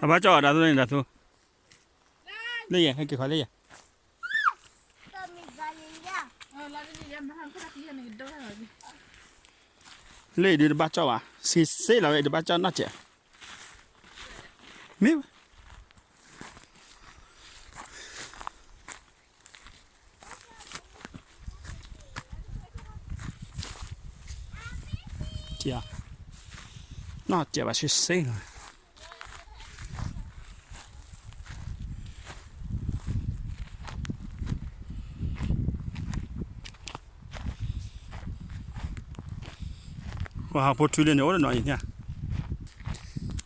အဘၣ်ကၠီၣ်အီၤဒၣ်သိးန့ၣ်ဒၣ်သိး, လၢယဲၢ် ဟဲက့ၤခီလၢယဲၢ်, လၢယဒုးတဘၣ်ကၠီၣ်ဘၣ်, ဆံးဆ့လီၤဝဲ တဘၣ်ကၠီၣ်နီၢ်စဲး, မ့ၢ်ဝဲ နီၢ်စဲးဘၣ်ဆ့ဆ့လီၤ. ပှၤဟးဖိထူလၢန့ၣ် အိၣ်ဒီးနီၤအံၤန့ၣ်,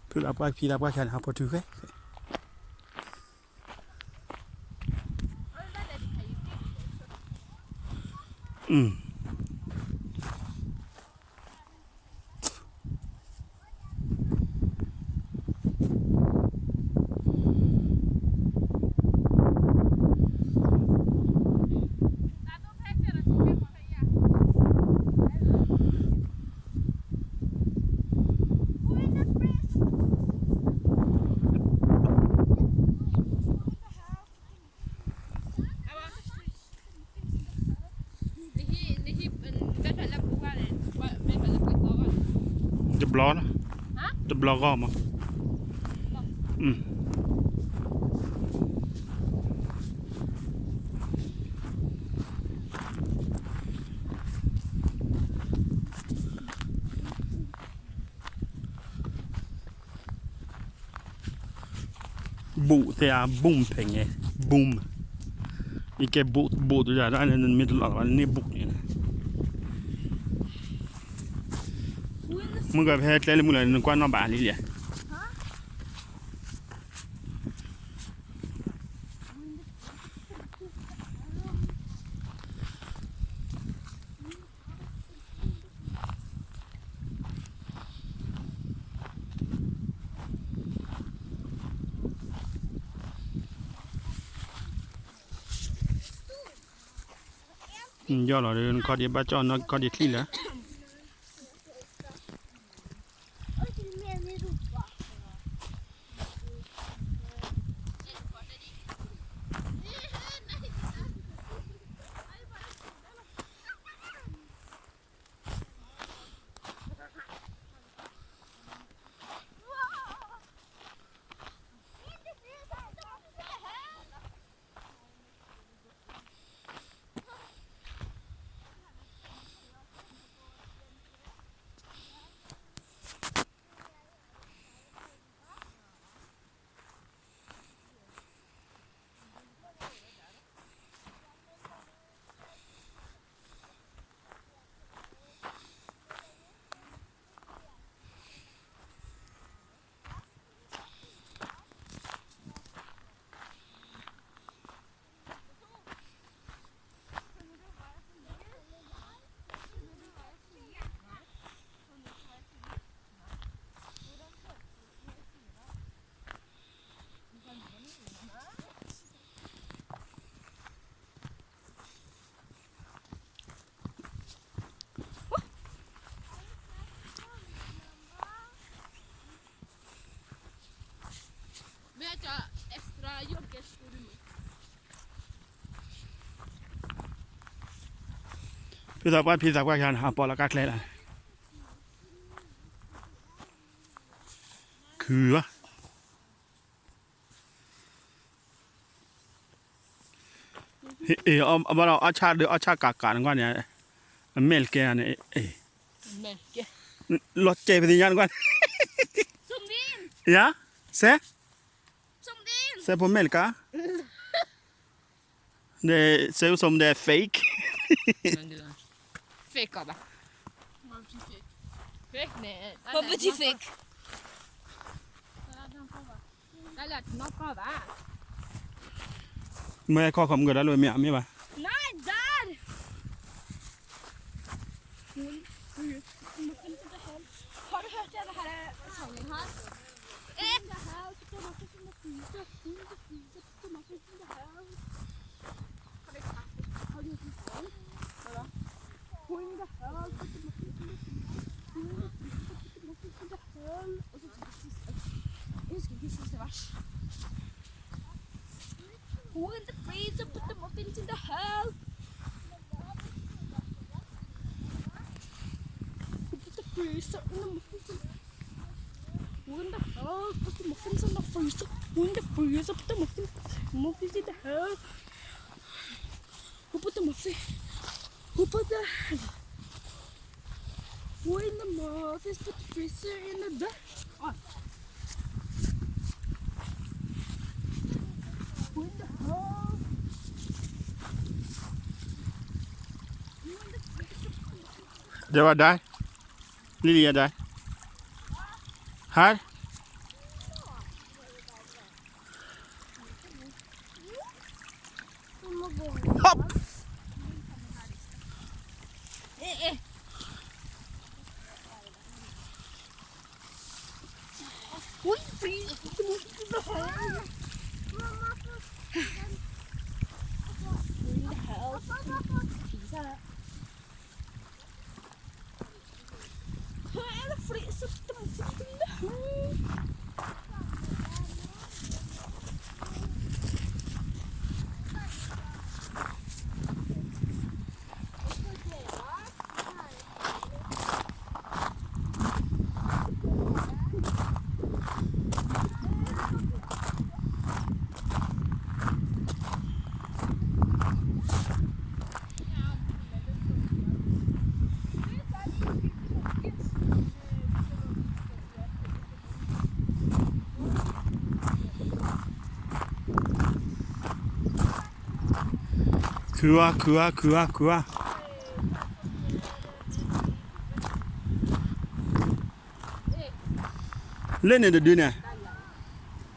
ဖုလၢပှၢ်ဖံလၢပှၢ်ခါန့ၣ် ဟးဖိထူဃဲ တဘျီလီၤ, တဘျီဂီၢ်မး. ဘူးသ့ၣ်ဧါ, ဘူးဖဲညါ, ဘူး, ယကဲဘူးဘူးတယၤဒၣ်န့ၣ် မ့ၢ်တလီၤဘၣ်န့ၣ်ဘူးန့ၣ်, မုၢ်ကဖဲကျဲလၢမုၢ်လီၤ နကွၢ်နီၣ်ဘၣ်လံလံ. ယီၢ်လီၤဒီး နခီၣ်ဒံးဘၣ်ကၠီၣ် နခီၣ်ဒံးချံလၢာ်.ဖံသးပှၢ် ဖံသးပှၢ် ကဟးပီလီၤကါကျဲလီၤ, ခုဘၣ်. အဘၣ်ဒီးအီၣ်ဆၣ်ဒီးအီၣ်ဆၣ်ကးကးနကွၢ်န့ၣ်, အမဲာ်လကဲန့ၣ်, လီၤစဲးပသ့ၣ်ညါနကွၢ်န့ၣ်, ယၤ, စဲး, စဲးဖိမဲာ်လကါ, ဒီးစဲးဖိစိၤမ့ၢ်ဒီး fake, fake ကီးဘၣ်, fake န့ၣ်, ပပထံ fake တၢ်လၢတနီၢ်ကီၢ်ဘၣ်. မ့ၢ်ဟဲခီခီမုၢ်ကဒါလိၣ်မ့ၢ်အမ့ၢ်ဘၣ်. Not done. Put the muffins in the hell. Har du hört det här sången här? In the hell, put the muffins in the freezer. In the freezer, put the muffins in the hell. Har du hört den sången? Vadå? Who in the hell put the muffins in the freezer? Who in the freezer put the muffins in the hell? Och så till sista. Nu ska vi sista vers. Who in the freezer put the muffins in the hell? Who put the freezer in the muffins in the Who in the hell put the muffins in the freezer? Who in the freezer put the muffins, muffins in the hell? Who put the muffin? Who put the Who in the muffins put the freezer in the back? Oh. Who in the hell? Who in the freezer put the muffins in the ဒီးဝဲဒၣ် လံလံယဒၣ် ဟါ ဟပ် ခုဧါ ခုဧါ ခုဧါ ခုဧါ လၢန့ၣ်တဒုန့ၣ်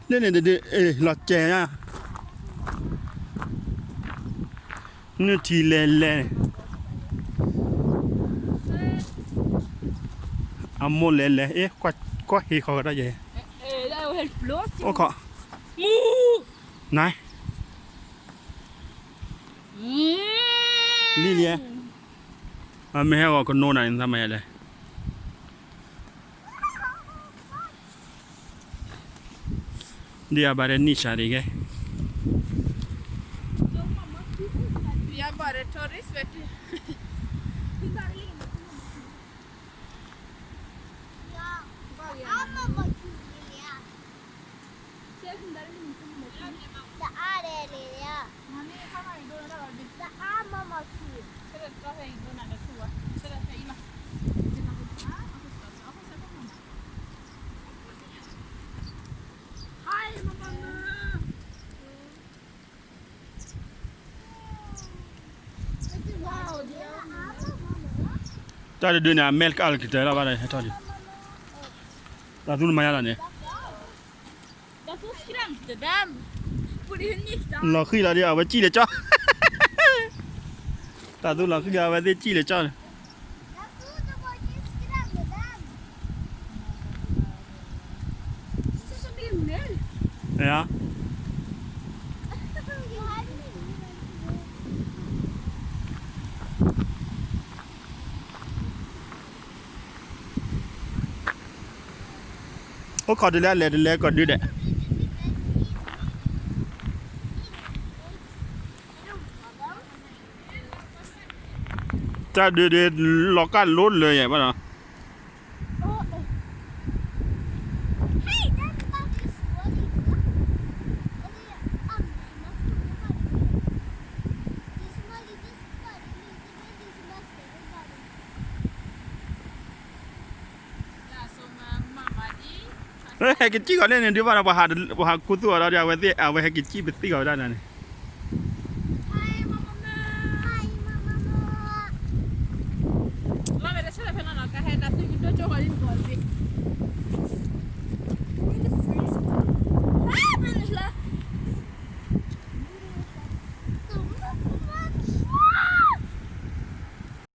လၢန့ၣ်တဒု လီၤစဲးညါ နုၢ်ထံလဲၤလဲၤန့ၣ် အမိၢ်လဲၤလဲၤ အ့ ကွၢ်ဟ့ၣ်ဃီၤကဒီးယဲ အိၣ်ခိး န လံလံ အမ့ၢ်ဟဲဂီၤကနိနၤန့ၣ် နသးမၤယၤလဲၣ် ဒီးအဘၣ်ရဲၣ်နံၣ်စၢ်ရံၣ်ကဲ ယဘၣ်ရဲၣ် tourist ဝဲ တၢ်တဒုန့ၣ် အမဲာ်ကၢ်လၢကတၢၢ်လီၤဘၣ်ဒီး ဟဲထီၣ်ဒံး တၢ်သူမၤယါလီၤန့ၣ် လီၤဃံလီၤဒီး အဝဲစံၣ်လၢကၠီ တၢ်သူလီၤဃံလီၤ အဝဲသ့ၣ်စံၣ်လၢကၠီန့ၣ် အိၣ်ခိးတုၤလၢအလဲၤတလဲၤကီးဒုဒဲး တၢ်ဒုးဒုး လီၤကၢ်လိၤလၢယဲၢ်ဘၣ်နီၤ ဟဲက့ၤစံၣ်ကီးန့ၣ်န့ၣ် ဒုးဘၣ်ဒီး ပှၤဟးခူသူၣ်အီၤဒီး အဝဲသ့ၣ် အဝဲဟဲက့ၤစံၣ်ပသံၣ်ကီးဝဲဒၣ်န့ၣ်